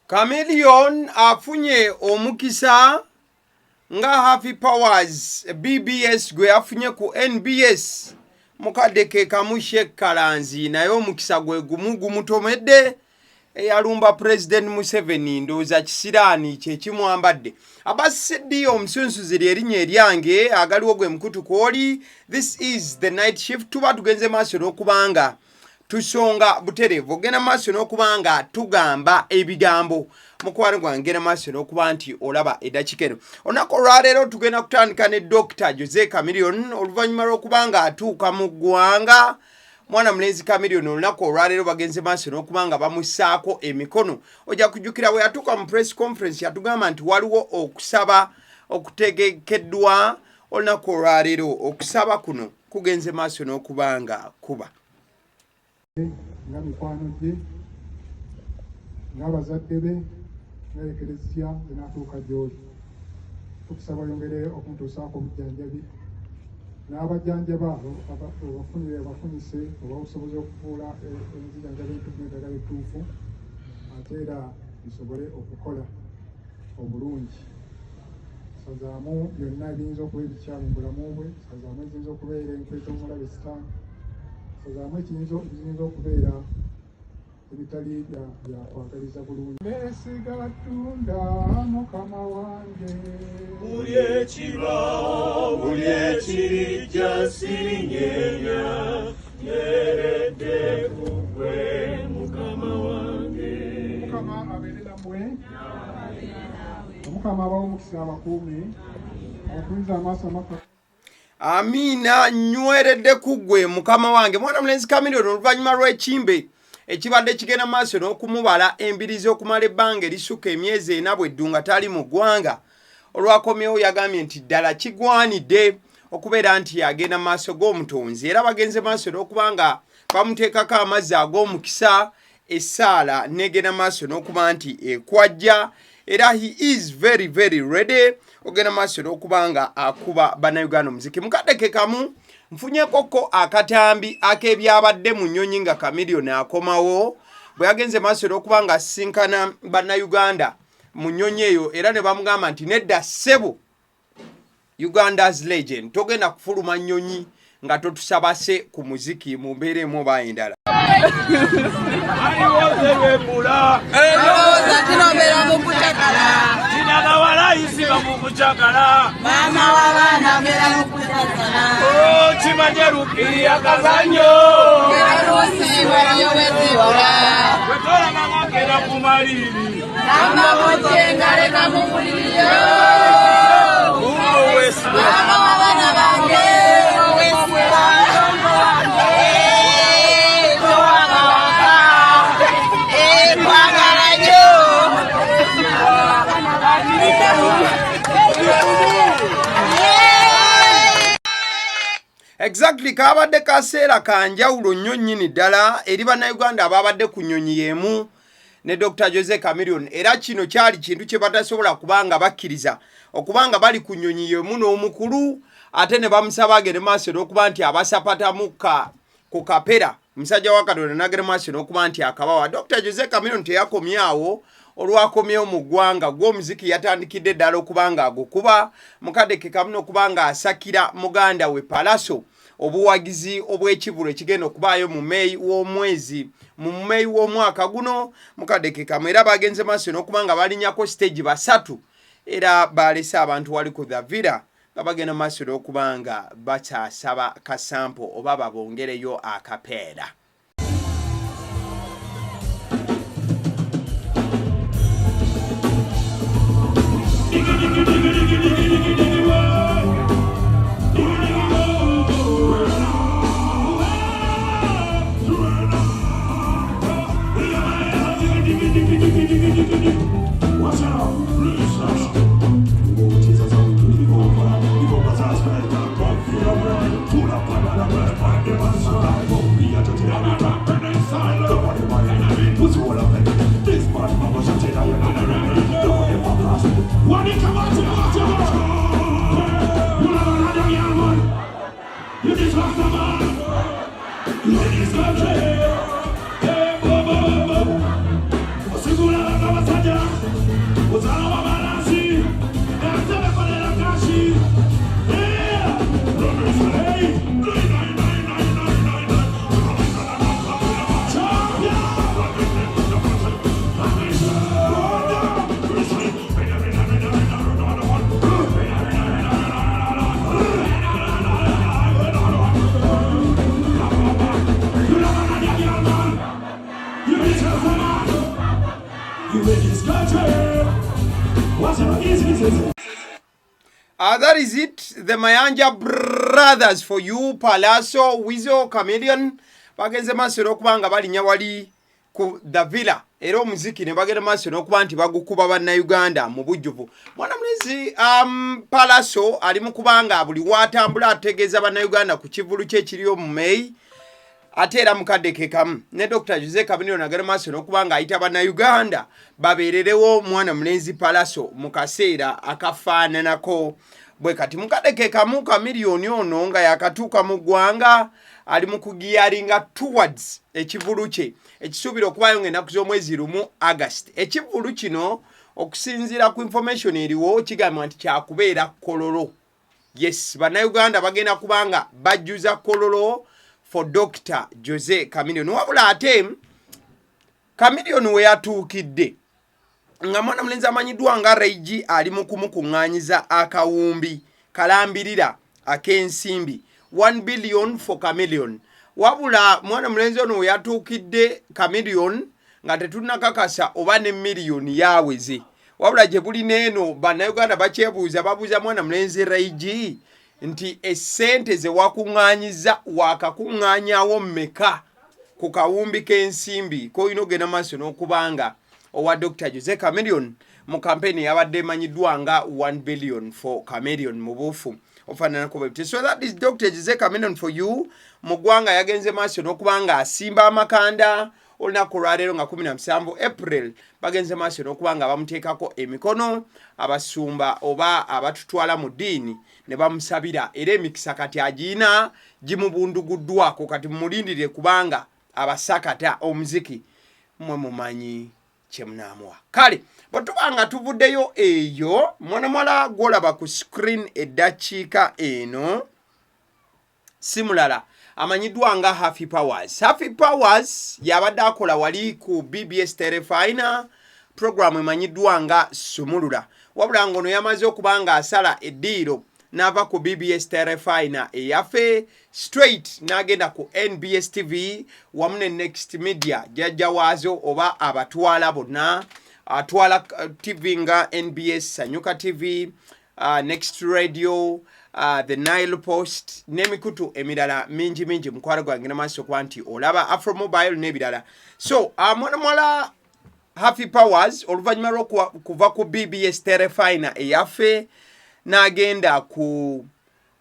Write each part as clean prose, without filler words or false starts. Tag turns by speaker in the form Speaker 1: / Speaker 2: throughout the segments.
Speaker 1: Chameleone afunye omukisa nga Happy Powers BBS gwe yafunye ku NBS mukadde ke kamu Sheikh Kalanzi naye omukisa gwe gumu gumutomedde eyalumba President Museveni ndowooza kisiraani kye kimwambadde. Abasidi omusunsuzi lyerinnya eryange agaliwo gwe mukutu kwoli. This is the night shift. Tuba tugenze maaso n'okubanga tusonga butereevu ogenda maaso n'okuba nga tugamba ebigambo mukwano gwange genda maaso n'okuba nti olaba eddakiika eno olunaku olwaleero tugenda kutandika ne Dokita Jose Chameleone oluvannyuma lw'okuba nga atuuka mu ggwanga mwana mulenzi Chameleone olunaku olwaleero bagenze maaso n'okuba nga bamussaako emikono ojja kujjukira bwe yatuuka mu press conference yatugamba nti waliwo okusaba okutegekeddwa olunaku olwaleero okusaba kuno kugenze maaso n'okuba nga kuba
Speaker 2: nga mikwano gye ng'abazadde be nga ekereziya enaatuuka gy'oli tukusaba oyongere okumutuusaako obujjanjabi n'abajjanjaba obafunire obafunyise oba obusobozi okufuula enzijanjaba entuufu n'eddagala ettuufu ate era bisobole okukola obulungi. Sazaamu byonna ebiyinza okuba ebikyamu mu bulamu bwe, sazaamu eziyinza okubeera enkwe z'omulabe sitaani, sazaamu ekiyinza okubeera ebitali bya kwagaliza bulungi. Neesiga Ttunda Mukama wange.
Speaker 3: Buli ekibaawo, buli ekirijja sirinyenya, nyeredde ku ggwe Mukama wange.
Speaker 2: Mukama abeere nammwe. Omukama abawe omukisa abakuume, abakulize amaaso amaka.
Speaker 1: Amiina, nyweredde ku ggwe mukama wange. Mwana mulenzi Chameleone oluvannyuma lw'ekimbe ekibadde kigenda maaso n'okumubala embirizi okumala ebbanga erisukka emyezi ena bweddu nga tali mu ggwanga olwakomyewo yagambye nti ddala kigwanidde okubeera nti agenda maaso g'omutonzi era bagenze maaso n'okuba nga bamuteekako amazzi ag'omukisa essaala negenda maaso n'okuba nti ekwajja era he is very very ready ogenda maaso n'okuba nga akuba bannayuganda omuziki mukadde ke kamu nfunyekoko akatambi ak'ebyabadde mu nnyonyi nga Chameleone akomawo bwe yagenze maaso n'okuba nga asisinkana bannayuganda mu nnyonyi eyo era ne bamugamba nti nedda ssebo Uganda's legend togenda kufuluma nnyonyi nga totusabase ku muziki mu mbeera emu oba endala. Exactly, kabadde kaseera ka njawulo nnyo nnyini ddala eri bannayuganda abaabadde ku nnyonyi y'emu ne Dr. Jose Chameleone era kino kyali kintu kye batasobola kubanga bakkiriza okubanga bali ku nnyonyi y'emu n'omukulu ate ne bamusaba agende maaso n'okuba nti abasapatamuka ku kapera musajja wa Katonda n'agenda maaso n'okuba nti akabawa. Dr. Jose Chameleone teyakomyawo olwakomyewo mu ggwanga gw'omuziki yatandikidde ddala okuba nga agukuba mukadde ke kamu n'okuba nga asakira muganda we Pallaso obuwagizi obw'ekivvulu ekigenda okubaayo mu May w'omwezi mu May w'omwaka guno mukadde ke kamu era bagenze maaso n'okuba nga balinnyako siteegi basatu era baalese abantu wali ku The Villa nga bagenda maaso n'okuba nga bakyasaba kasampo oba babongereyo akapeera. That is it, the Mayanja Brothers for you, Palaso, Weasel, Chameleon. Bagenze maaso n'okuba nga balinya wali ku The Villa, era omuziki ne bagenda maaso n'okuba nti bagukuba Bannayuganda mu bujjuvu. Mwana mulenzi Palaso ali mu kubanga buli waatambula ategeeza Bannayuganda ku kivulu kye ekiriyo mu May. Ate era mukadde ke kamu ne Dr Jose Chameleone agenda maaso n'okuba ng'ayita Bannayuganda babeererewo mwana mulenzi Palaso mu kaseera akafaananako bwe kati. Mukadde ke kamu, Chameleone ono nga yakatuuka mu ggwanga ali mu kugearinga towards ekivulu kye ekisuubira okubaayo ng'ennaku z'omwezi 1 August. Ekivulu kino, okusinziira ku information eriwo, kigambibwa nti kyakubeera Kololo. Yes, Bannayuganda bagenda kubanga bajjuza Kololo for Dr Jose Chameleone. Wabula ate Chameleone we yatuukidde nga mwana mulenzi amanyiddwa nga Ray G ali mu kumukuŋŋaanyiza akawumbi kalambirira ak'ensimbi, 1 billion for Chameleone. Wabula mwana mulenzi ono we yatuukidde Chameleone nga tetunnakakasa oba ne miliyoni yaweze. Wabula gye bulina eno, Bannayuganda bakyebuuza, babuuza mwana mulenzi Ray G nti essente ze wakuŋŋaanyiza, wakakuŋŋaanyawo mmeka ku kawumbi k'ensimbi k'olina ogenda maaso n'okubanga owa Dr Jose Chameleone mu kampeyini eyabadde emanyiddwa nga 1 billion for Chameleone mu buufu ofaananako bwe biti? So that is Dr Jose Chameleone for you. Mu ggwanga yagenze maaso n'okuba nga asimba amakanda olunaku olwaleero nga 17 April. Bagenze maaso n'okuba nga bamuteekako emikono abasumba oba abatutwala mu ddiini ne bamusabira, era emikisa kati agiina gimubunduguddwako. Kati mumulindirire kubanga abasakata omuziki, mmwe mumanyi kyemunaamuwa. Kale bwe tuba nga tuvuddeyo eyo, mwana muwala gwolaba ku screen eddakiika eno si mulala amanyiddwa nga Happy Powers. Happy Powers yabadde akola wali ku BBS Terefayina, program emanyiddwa nga Sumulula. Wabula ng'ono yamaze okuba nga asala eddiiro n'ava ku BBS Terefayina eyaffe straight n'agenda ku NBS TV wamu ne Next Media, jjajja waazo oba abatwala bonna, atwala TV nga NBS, Sanyuka TV, Next Radio, The Nile Post n'emikutu emirala mingi mingi. Mukwano gwange namaaso okuba nti olaba Afro Mobile n'ebirala. So mwana muwala Happy Powers, oluvannyuma lw'okuva ku BBS Terefayina eyaffe n'agenda ku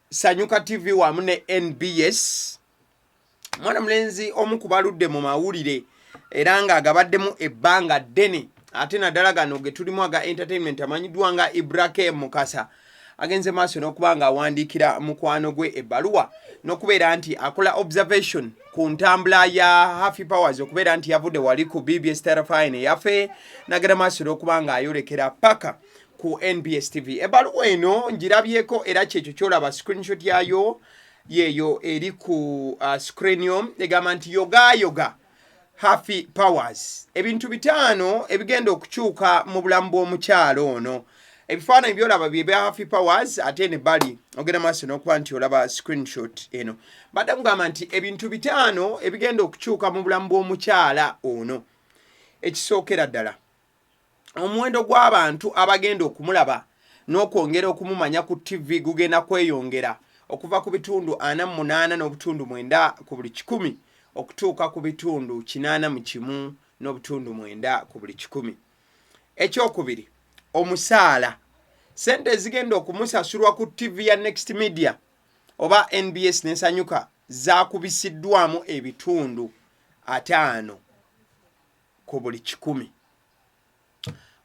Speaker 1: Sanyuka TV wamu ne NBS, mwana mulenzi omu ku baludde mu mawulire era ng'agabaddemu ebbanga ddene, ate naddala gano ge tulimu aga entertainment, amanyiddwa nga Ibrahim Mukasa, agenze maaso n'okuba nga awandiikira mukwano gwe ebbaluwa n'okubeera nti akola observation ku ntambula ya Happy Powers, okubeera nti yavudde wali ku BBS Terefayina eyaffe n'agenda maaso n'okuba nga ayolekera paka ku NBS TV. Ebbaluwa eno ngirabyeko, era kyekyo kyolaba screenshot yayo yeeyo eri ku screen yo. Egamba nti, "Yogayoga Happy Powers, ebintu 5 ebigenda okukyuka mu bulamu bw'omukyalo ono." Ebifaananyi byolaba bye bya Happy Powers, ate ne bali ogenda maaso n'okuba nti olaba screenshot eno. Badde mugamba nti ebintu 5 ebigenda okukyuka mu bulamu bw'omukyala ono. Ekisookera ddala, omuwendo gw'abantu abagenda okumulaba n'okwongera okumumanya ku TV gugenda kweyongera okuva ku bitundu 48.9 ku buli kikumi okutuuka ku bitundu 81.9 ku buli kikumi. Ekyokubiri, omusaala, sente ezigenda okumusasulwa ku TV ya Next Media oba NBS n'Esanyuka zaakubisiddwamu ebitundu 50 ku buli kikumi.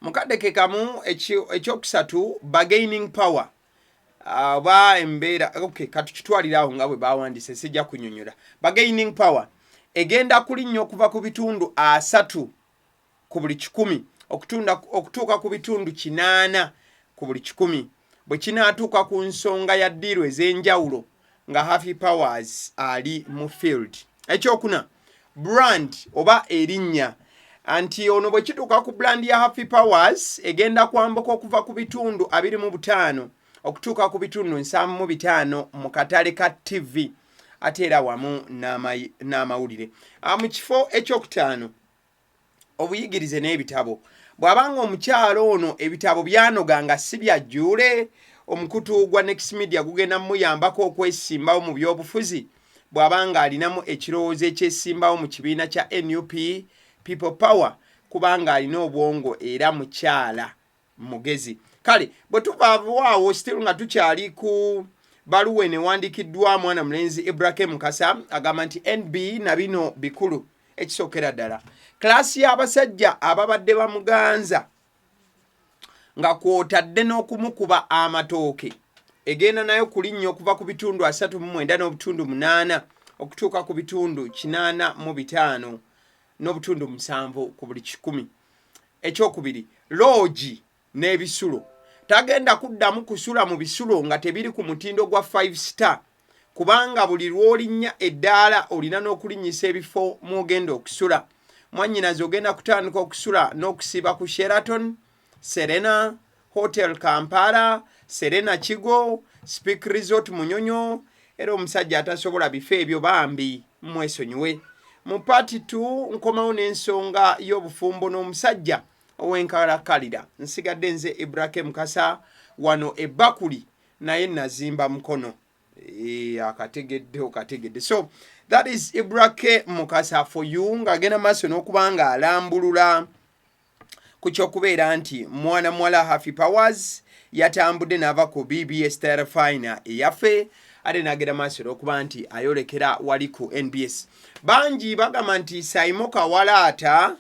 Speaker 1: Mukadde ke kamu, ekyokusatu, bargaining power oba embeera, okay, katukitwalire awo nga bwe bawandiise, sijja kunyonyola. Bargaining power egenda kulinnya okuva ku bitundu 30 ku buli kikumi okutuuka ku bitundu 80 ku buli kikumi bwe kinaatuuka ku nsonga ya ddiiru ez'enjawulo nga Haffy Powers ali mu field. Ekyokuna, brand oba erinnya nti ono bwe kituuka ku brand ya Haffy Powers egenda kwambuka okuva ku bitundu 25 okutuuka ku bitundu 75 mu katale ka TV ate era wamu n'amawulire. Mu kifo ekyokutaano, obuyigirize n'ebitabo. Bw'aba nga omukyalo ono ebitabo byanoga nga si bya jjuule, omukutu gwa Next Media gugenda mumuyambako okwesimbawo mu byobufuzi bw'aba nga alinamu ekirowoozo ekyesimbawo mu kibiina kya NUP People Power, kubanga alina obwongo era mukyala mugezi. Kale bwe tuvaawo still nga tukyali ku baluwa eno ewandiikiddwa mwana mulenzi Ibrahim Mukasa, agamba nti NB na bino bikulu. Ekisookera ddala, class y'abasajja ababadde bamuganza nga kwotadde n'okumukuba amatooke egenda nayo kulinnya okuva ku bitundu 39.8 okutuuka ku bitundu 85.7 ku buli kikumi. Ekyokubiri, loogi n'ebisulo. Tagenda kuddamu kusula mu bisulo nga tebiri ku mutindo gwa 5 star, kubanga buli lw'olinnya eddaala olina n'okulinnyisa ebifo mw'ogenda okusula. Mwannyinaze, ogenda kutandika okusula n'okusiiba ku Sheraton, Serena Hotel Kampala, Serena Kigo, Speke Resort Munyonyo. Era omusajja atasobola bifo ebyo bambi mwesonyiwe. Mu part 2 nkomawo n'ensonga y'obufumbo n'omusajja ow'enkalakalira. Nsigadde nze Ibrahim Mukasa wano ebbakuli, naye nazimba mukono. Akategedde okategedde. So that is Ibrake Mukasa for you, ng'agenda maaso n'okuba nga alambulula ku kyokubeera nti mwana muwala Haffy Powers yatambudde n'ava ku BBS Terefayina eyaffe, ate n'agenda maaso n'okuba nti ayolekera wali ku NBS. Bangi bagamba nti Saimo Kawalaata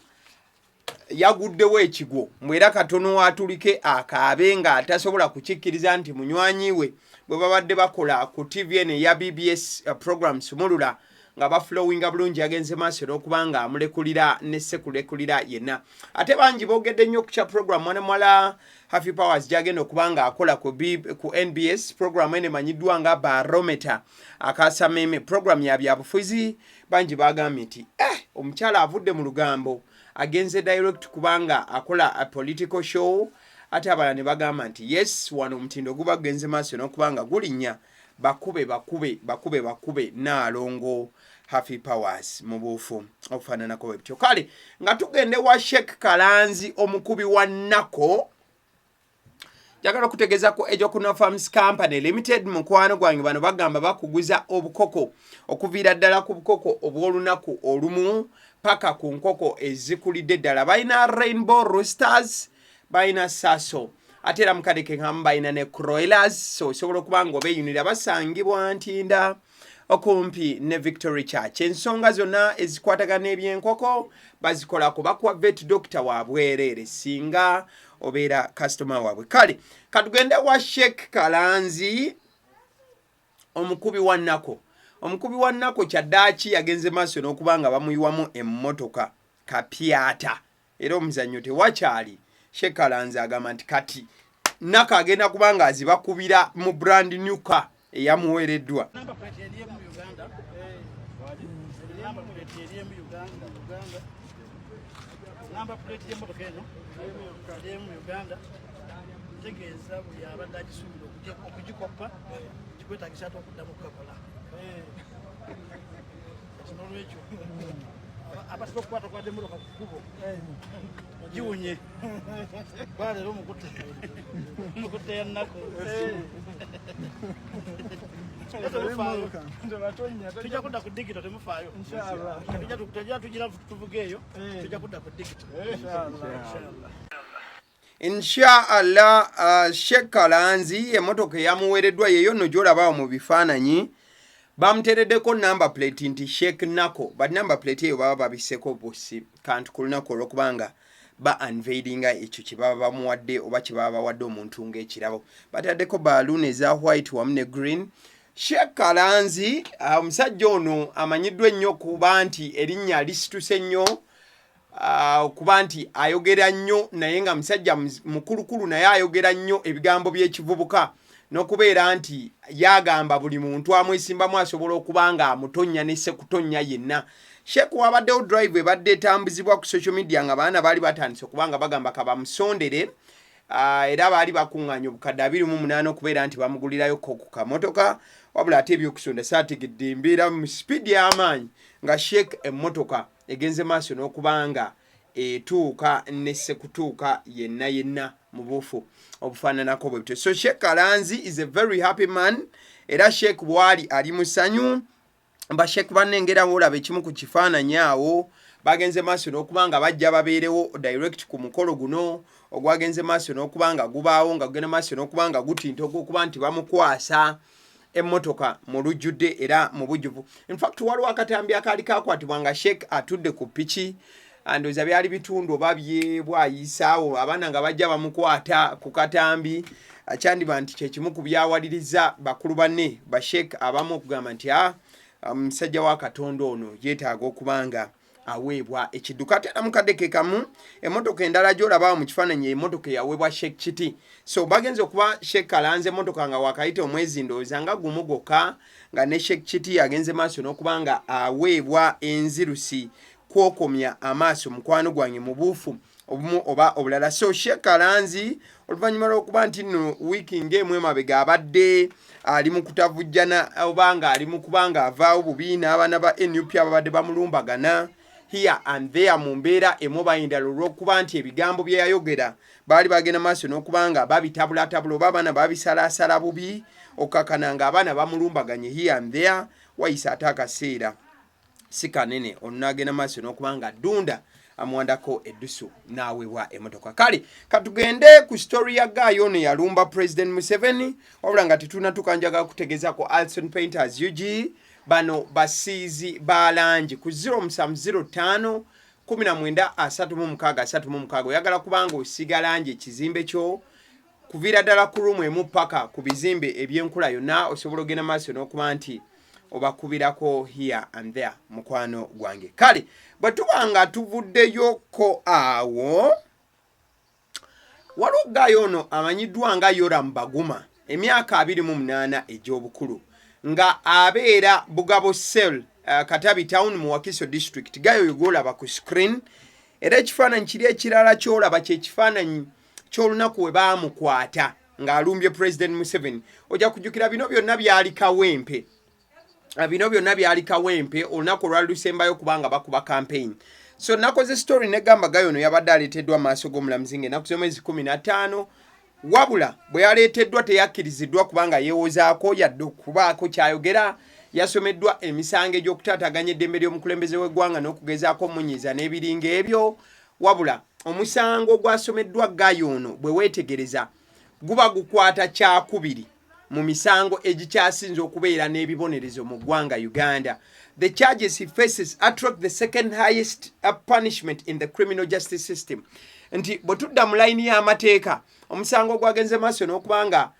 Speaker 1: yaguddewo ekigwo, mbwera katono atulike akaabe nga tasobola kukikkiriza nti munywanyi we bwe babadde bakola ku TV eno eya BBS program Sumulula nga baflowinga bulungi, yagenze maaso n'okuba nga amulekulira ne sekulekulira yenna. Ate bangi boogedde nnyo ku kya program mwana muwala Haffy Powers gyagenda okuba nga akola ku NBS. Program eno emanyiddwa nga Barometer akasameme, program ya byabufuzi. Bangi bagambye nti omukyala avudde mu lugambo agenze direct kubanga akola a political show. Ate abalala ne bagamba nti yes, wano omutindo guba gugenze maaso n'okuba nga gulinnya, bakube bakube bakube bakube Naalongo Haffy Powers mu buufu okufaananako bwe bityo. Kale nga tugende wa Sheikh Kalanzi, omukubi wa nako, njagala okutegeeza ku Ejokuna Farms Company Limited. Mukwano gwange, bano bagamba bakuguza obukoko okuviira ddala ku bukoko obw'olunaku olumu paka ku nkoko ezikulidde ddala. Balina Rainbow Roosters, balina Sasso, ate era mukadde kenkamu balina ne Kuroilers. So osobola okuba nga obeeyunira. Basangibwa Ntinda okumpi ne Victory Church. Ensonga zonna ezikwatagana n'ebyenkoko bazikolako, bakuwa vet doctor wa bwereere singa obeera kasitoma waabwe. Kale katugende wa Sheikh Kalanzi, omukubi wa nako. Omukubi wa nako kyaddaaki yagenze maaso n'okuba nga bamuyiwamu emmotoka kapyata, era omuzannyo tewakyali. Sheikh Kalanzi agamba nti kati nako agenda kuba nga azibakubira mu brand new car eyamuweereddwa.
Speaker 4: Number plate eri emu Uganda. Number plate eri emu Uganda. Uganda. Number plate y'emmotoka eno eri emu Uganda. Ntegeeza buli abadde agisuubira okugikoppa kikwetagisa ate okuddamu okukakola. Kati n'olwekyo abatera okukwatakwata emmotoka ku kkubo giwunye kuba leero mukutte ya nnaku. Temufaayo, tujja kudda ku digital, temufaayo. Tujja tugira tuvuga eyo, tujja kudda ku digital inshallah.
Speaker 1: Inshallah. Sheikh Kalanzi emmotoka eyamuweereddwa yeyo nno gy'olabawo mu bifaananyi. Bamuteereddeko number plate nti Sheikh Nako, but number plate eyo baba babiseko busi kantu ku lunaku olw'okubanga ba unveilinga ekyo kye baba bamuwadde oba kye baba bawadde omuntu ng'ekirabo. Bataddeko balloon eza white wamu ne green. Sheikh Kalanzi, omusajja ono amanyiddwa ennyo kuba nti erinnya lisituse nnyo. Okuba nti ayogera nnyo naye nga musajja mukulukulu, naye ayogera nnyo ebigambo by'ekivubuka, n'okubeera nti yagamba buli muntu amwesimbamu asobola okuba nga amutonnya ne sekutonnya yenna. Sheikh wabaddewo drive ebadde etambuzibwa ku social media nga baana baali batandise okuba nga bagamba kabamusondere. Era baali bakuŋŋaanya obukadde 28 okubeera nti bamugulirayo ko ku kamotoka, wabula ate ebyokusonda saategedde embeera mu sipiidi y'amaanyi nga Sheikh emmotoka egenze maaso n'okuba nga etuuka ne sekutuuka yenna yenna mu buufu obufaananako bwe butyo. So Sheikh Kalanzi is a very happy man, era Sheikh bwali ali musanyu. Basheikh banne ngera woolaba ekimu ku kifaananyi awo, bagenze maaso n'okuba nga bajja babeerewo direct ku mukolo guno ogwagenze maaso n'okuba nga gubaawo, nga gugenda maaso n'okuba nga gutinta ogw'okuba nti bamukwasa emmotoka mu lujjudde era mu bujjuvu. Infact waliwo akatambi akaali kakwatibwa nga Sheikh atudde ku piki, ndowooza byali bitundu oba byebwayisaawo, abaana nga bajja bamukwata ku katambi. Kyandiba nti kyekimu ku byawaliriza bakulu banne basheikh abamu okugamba nti a musajja wa Katonda ono yeetaaga okuba nga aweebwa ekidduka. Ate era mukadde ke kamu emmotoka endala gy'olabaawo mu kifaananyi, emmotoka eyaweebwa Sheikh Kiti. So bagenze okuba Sheikh Kalanzi emmotoka nga wakayita omwezi ndowooza nga gumu gwokka, nga ne Sheikh Kiti agenze maaso n'okuba nga aweebwa enzirusi kwokomya amaaso, mukwano gwange, mu buufu obumu oba obulala. So Sheikh Kalanzi oluvannyuma lw'okuba nti nno wiiki ng'emu emabega abadde ali mu kutavujjana oba nga ali mu kuba nga avaawo bubi n'abaana ba NUP ababadde bamulumbagana here and there mu mbeera emu oba endala, olw'okuba nti ebigambo bye yayogera baali bagenda maaso n'okuba nga babitabulatabula oba abaana babisalaasala bubi, okukakana nga abaana bamulumbaganye here and there, wayise ate akaseera si kanene ono n'agenda maaso n'okuba nga ddunda amuwandako eddusu n'aweebwa emotoka. Kale katugende ku story ya guy ono yalumba President Museveni, wabula nga tetunatuka njagala kutegeezako Alson Painters UG. Bano basiizi ba langi ku 0705 19 36 36. Oyagala kubanga osiiga langi ekizimbe kyo, kuviira ddala ku room emu paka ku bizimbe ebyenkula yonna, osobola ogenda maaso n'okuba nti obakubirako here and there, mukwano gwange. Kale bwe tuba nga tuvuddeyoko awo, waliwo guy ono amanyiddwa nga Yoram Baguma, emyaka 28 egy'obukulu, nga abeera Bugabo Cell, Katabi Town mu Wakiso District. Guy oyo gwolaba ku screen, era ekifaananyi kiri ekirala kyolaba kyekifaananyi ky'olunaku we baamukwata ng'alumbye President Museveni. Ojja kujjukira bino byonna byali Kawempe, bino byonna byali Kawempe olunaku olwali lusembayo kubanga bakuba campaign. So nakoze story negamba guy ono yabadde aleeteddwa maaso g'omulamuzi ng'ennaku z'omwezi 15, wabula bwe yaleeteddwa teyakkiriziddwa kubanga yeewozaako yadde okubaako kyayogera. Yasomeddwa emisango egy'okutaataaganya eddembe ly'omukulembeze w'eggwanga n'okugezaako omunyiiza n'ebiringa ebyo, wabula omusango ogwasomeddwa guy ono bwe weetegereza guba gukwata kyakubiri mu misango egikyasinze okubeera n'ebibonerezo mu ggwanga Uganda. The charges he faces attract the second highest punishment in the criminal justice system, nti bwe tudda mu layini y'amateeka, omusango ogwagenze maaso n'okuba nga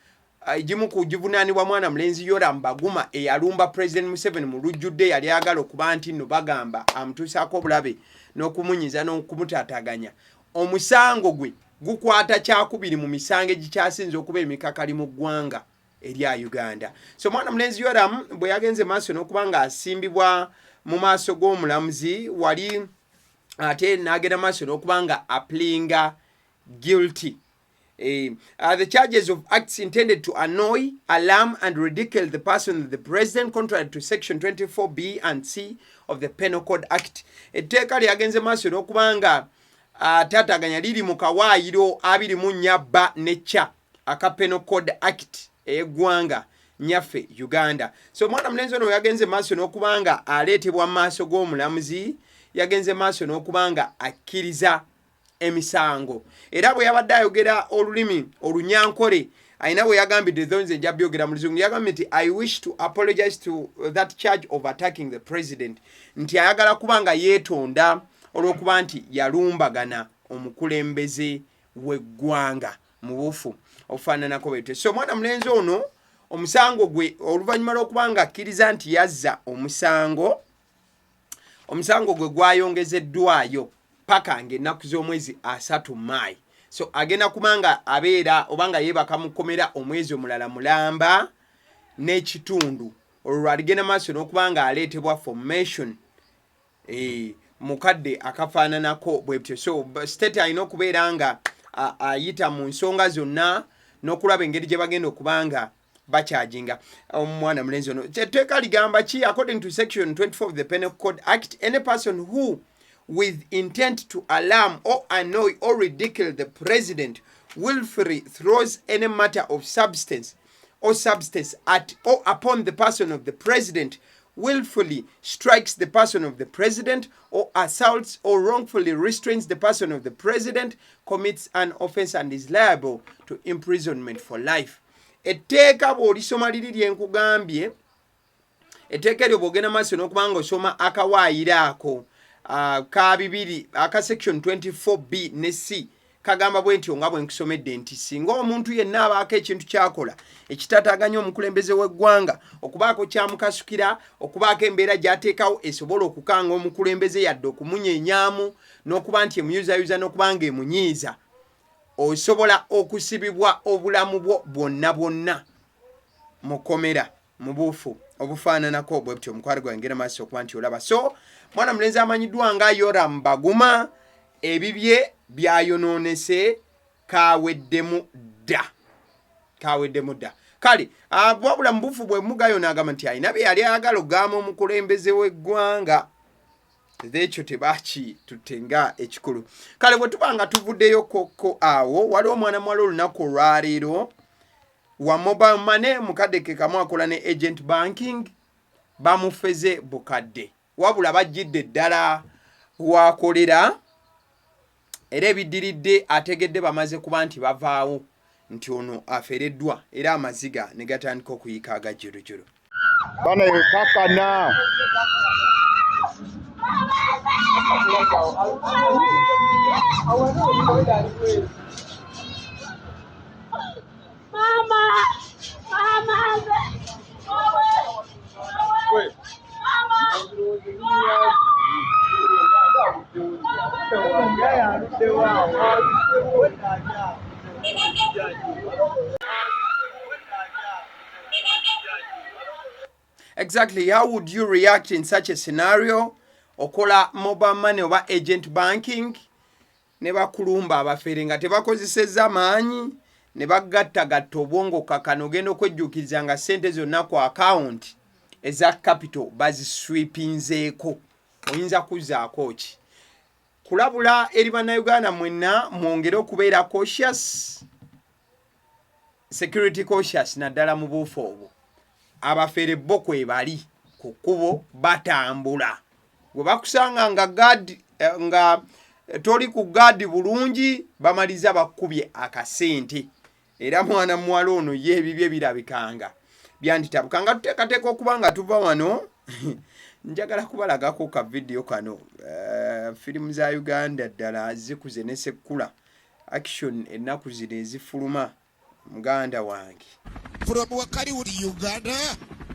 Speaker 1: egimu ku givunaanibwa mwana mulenzi Yoram Baguma eyalumba President Museveni mu lujjudde, yali ayagala okuba nti nno bagamba amutuusaako obulabe n'okumunyiza n'okumutaataganya, omusango gwe gukwata kyakubiri mu misango egikyasinze okuba emikakali mu ggwanga erya Uganda. So mwana mulenzi Yoram bwe yagenze maaso n'okuba ng'asimbibwa mu maaso g'omulamuzi wali, ate n'agenda maaso n'okuba nga apleadinga guilty. The charges of acts intended to annoy, alarm, and ridicule the person of the president, contrary to section 24B and C of the Penal Code Act. Etteeka lyagenze maaso n'okuba nga taataganya liri mu kawaayiro 24 ba ne ca aka Penal Code Act ey'eggwanga nyaffe Uganda. So omwana mulenzi ono yagenze maaso n'okuba nga aleetebwa mu maaso g'omulamuzi, yagenze maaso n'okuba nga akkiriza emisango, era bwe yabadde ayogera olulimi olunyankole alina bwe yagambidde thonze nja byogera mu Luzungu. Yagambye nti, "I wish to apologize to that charge of attacking the president," nti ayagala kuba nga yeetonda olw'okuba nti yalumbagana omukulembeze w'eggwanga mu bufu obufaananako bwetyo. So omwana mulenzi ono omusango gwe, oluvannyuma lw'okuba nga akkiriza nti yazza omusango, omusango gwe gwayongezeddwayo. Paka ng'ennaku z'omwezi 30 Maayi. So agenda kuba nga abeera oba nga yeebaka mu kkomera omwezi omulala mulamba n'ekitundu, olwo lwaligenda maaso n'okuba nga aleetebwa formation eh, mukadde akafaananako bwe butyo. So state alina okubeera nga ayita mu nsonga zonna n'okulaba engeri gye bagenda okuba nga bakyajinga omwana mulenzi ono. Etteeka ligamba ki? According to section 24 of the Penal Code Act, any person who with intent to alarm or annoy or ridicule the president willfully throws any matter of substance or substance at or upon the person of the president, willfully strikes the person of the president, or assaults or wrongfully restrains the person of the president, commits an offense and is liable to imprisonment for life. Etteeka bw'olisoma liri lye nkugambye, etteeka eryo bw'ogenda maaso n'okuba nga osoma akawaayiro ako ka bibiri aka section 24 B ne C, kagamba bwe ntyo nga bwe nkusomedde nti singa omuntu yenna abaako ekintu kyakola ekitataaganya omukulembeze w'eggwanga, okubaako kyamukasukira, okubaako embeera gy'ateekawo esobola okukanga omukulembeze, yadde okumunyenyaamu n'okuba nti emuyuzayuza n'okuba nga emunyiiza, osobola okusibibwa obulamu bwo bwonna bwonna mukomera mu buufu obufaananako bwe butyo. Omukwano gwange, ngenda maaso okuba nti olaba. So mwana mulenzi amanyiddwa nga Yoram Baguma, ebibye byayonoonese, kaweddemu dda, kaweddemu dda. Kale wabula mu buufu bwe mugayo n'agamba nti alina bye yali ayagala okugamba omukulembeze w'eggwanga, ekyo tebakitutte nga ekikulu. Kale bwe tuba nga tuvuddeyo kokko awo, waliwo omwana muwala olunaku olwaleero wa mobile money mukadde ke kamu akola ne agent banking bamufeze bukadde, wabula bajjidde ddala wakolera era ebiddiridde ategedde bamaze kuba nti bavaawo nti ono afereddwa, era amaziga ne gatandika okuyiika agajjulujulu.
Speaker 5: Bana kakana.
Speaker 6: Mama! Mama! Mama!
Speaker 1: Exactly, how would you react in such a scenario? Okola mobile money oba agent banking ne bakulumba abafere nga tebakozesezza maanyi, ne bagattagatta obwongo, kakano ogenda okwejjuukiriza nga ssente zonna ku akawunti eza Capital baziswipinzeeko, oyinza kuzaako ki? Kulabula eri Bannayuganda mwenna, mwongere okubeera cautious, security cautious, naddala mu buufu obwo. Abafere bo kwebali ku kkubo batambula, bwe bakusanga nga guard nga toli ku guard bulungi, bamaliza bakkubye akasente. Era mwana muwala ono ye ebibye birabikanga byanditabuka. Nga tuteekateeka okuba nga tuva wano, njagala kubalagako ka vidiyo kano. Firimu za Uganda ddala zikuze ne sekkula action ennaku zino ezifuluma, muganda wange.
Speaker 7: From Wakaliwood, Uganda,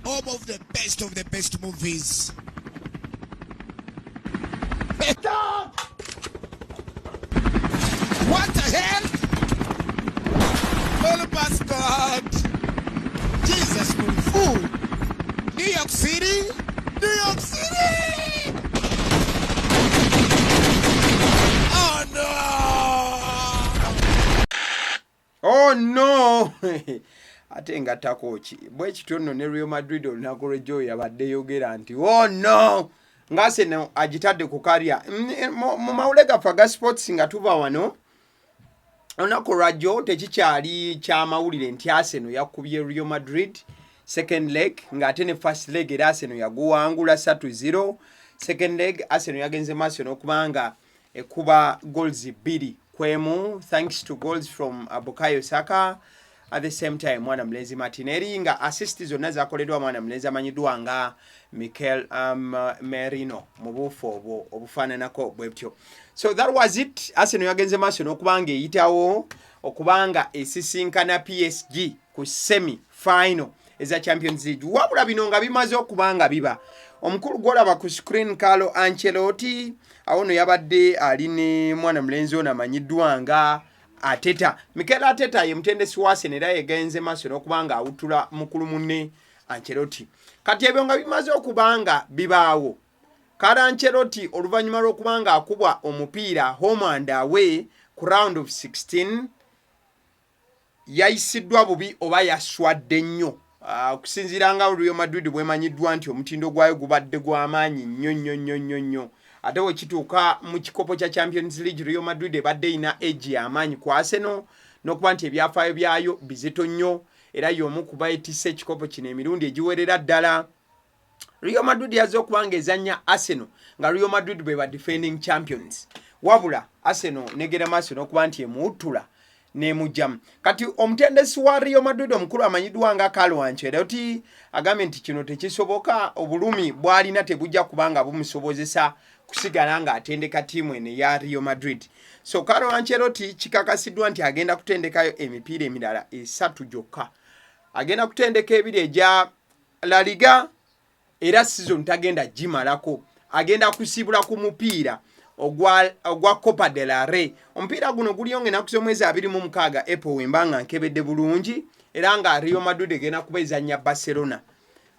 Speaker 7: home of the best of the best movies. Stop! What the hell? Help us, God! Jesus, fool! New York City? New York City! Oh no!
Speaker 1: Oh no! Ate ngattako ki bwe kityo nno ne Real Madrid olunaku lw'ejjo yabadde yogera nti oh no, ng'Arsenal agitadde ku karya. Mu mawule gaffe aga sports, nga tuva wano olunaku olwajjo, tekikyali kyamawulire nti Arsenal yakubye Real Madrid second leg, ng'ate ne first leg era Arsenal yaguwangula 3-0. Second leg Arsenal yagenze maaso n'okubanga ekuba goals 2-1, thanks to goals from Bukayo Saka, at the same time mwana mulenzi Martinelli, nga assist zonna zakoleddwa mwana mulenzi amanyiddwa nga Mikel Merino mu buufu obwo obufaananako bwe butyo. So that was it. Arsenal yagenze maaso n'okubanga eyitawo okubanga esisinkana PSG ku semi final eza Champions League. Wabula bino nga bimaze okuba nga biba, Omukulu gwolaba ku screen Carlo Ancelotti awo no yabadde ali ne mwana mulenzi ono amanyiddwa nga Arteta. Mikel Arteta ye mutendesi wa Arsenal era yegenze maaso n'okuba nga awuttula mukulu munne Ancelotti. Kati ebyo nga bimaze okuba nga bibaawo, Carlo Ancelotti oluvannyuma lw'okuba nga akubwa omupiira home and away ku round of 16 Yayisiddwa bubi oba yaswadde nnyo? Ah, okusinziira nga Real Madrid bwemanyiddwa nti omutindo gwayo gubadde gw'amaanyi nnyo nnyo nnyo nnyo nnyo ate wekituuka mu kikopo kya Champions League Real Madrid ebadde erina egi y'amaanyi ku Arsenal n'okuba nti ebyafaayo byayo bizito nnyo era y'omu ku beetisse ekikopo kino emirundi egiwerera ddala. Real Madrid yazze okuba nga ezannya Arsenal nga Real Madrid bwe ba defending champions wabula Arsenal negera maaso n'okuba nti emuwuttula n'emugyamu. Kati omutendesi wa Real Madrid omukulu amanyiddwa nga Carlo Ancelotti agambye nti kino tekisoboka, obulumi bw'alina tebujja kuba nga bumusobozesa kusigala ng'atendeka ttiimu eno eya Real Madrid. So Carlo Ancelotti kikakasiddwa nti agenda kutendekayo emipiira emirala esatu gyokka, agenda kutendeka ebiri egya La Liga era season tagenda gimalako, agenda kusiibula ku mupiira ogwa, ogwa Copa del Rey. Omupiira guno guliyo ng'enaku z'omwezi 26 April wemba nga nkebedde bulungi era nga Real Madrid egenda kuba ezannya Barcelona.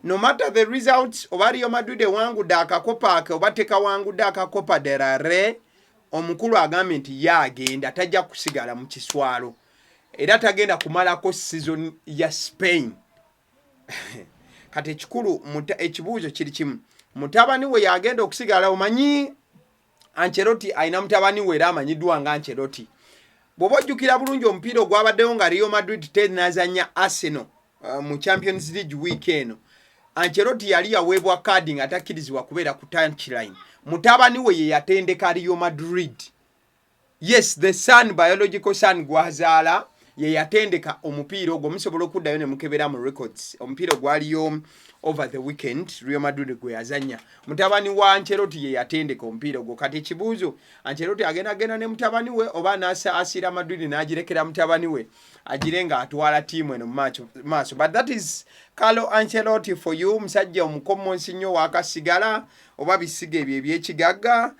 Speaker 1: No matter the results, oba Real Madrid ewangudde akakopa ake oba tekawangudde aka Copa del Rey, omukulu agambye nti ye agenda tajja kusigala mu kiswalo era tagenda kumalako season ya Spain. Kati ekikulu ekibuuzo kiri kimu, mutabani we yagenda okusigala. Omanyi Ancelotti alina mutabani we era amanyiddwa nga Ancelotti. Bw'oba ojjukira bulungi omupiira ogwabaddewo nga Real Madrid tenazannya Arsenal mu Champions League week eno, Ancelotti yali yaweebwa kaadi nga takkirizibwa kubeera ku touchline. Mutabani we ye yatendeka Real Madrid. Yes, the son, biological son gwazaala ye yatendeka omupiira ogwo. Musobola okuddayo ne mukebera mu records omupiira ogwaliyo over the weekend Real Madrid gwe yazannya, mutabani wa Ancelotti ye yatendeka omupiira ogwo. Kati ekibuuzo, Ancelotti agenda genda ne mutabani we oba anasa asiira Madrid n'agirekera mutabani we agire ng'atwala ttiimu eno mu maaso? But that is Carlo Ancelotti for you, musajja omukommonsi nnyo wakasigala oba bisiga ebyo ebyekigagga.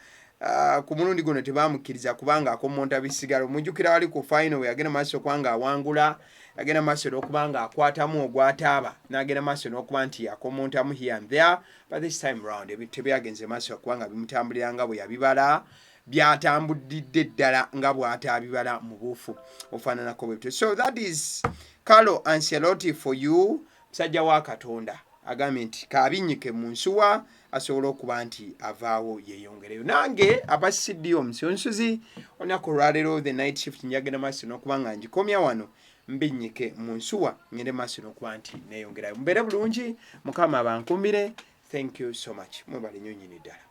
Speaker 1: Ku mulundi guno tebamukkiriza kubanga akomonta bisigalo. Mujjukira wali ku final we yagenda maaso okuba nga awangula, yagenda maaso n'okuba nga akwatamu ogwataaba n'agenda maaso n'okuba nti akomontamu here and there, but this time round ebintu tebyagenze maaso okuba nga bimutambulira nga bwe yabibala, byatambudidde ddala nga bw'ataabibala mu buufu ofaananako bwebityo. So that is Carlo Ancelotti for you, musajja wa Katonda agambye nti kaabinnyike mu nsuwa asobole okuba nti avaawo yeeyongereyo. Nange aba CD omusunsuzi olunaku olwaleero the night shift njagenda maaso n'okuba nga ngikomya wano, mbinnyike mu nsuwa ngende maaso n'okuba nti neeyongerayo. Mubeere bulungi, Mukama abankuumire. Thank you so much, mwebale nnyo nnyini ddala.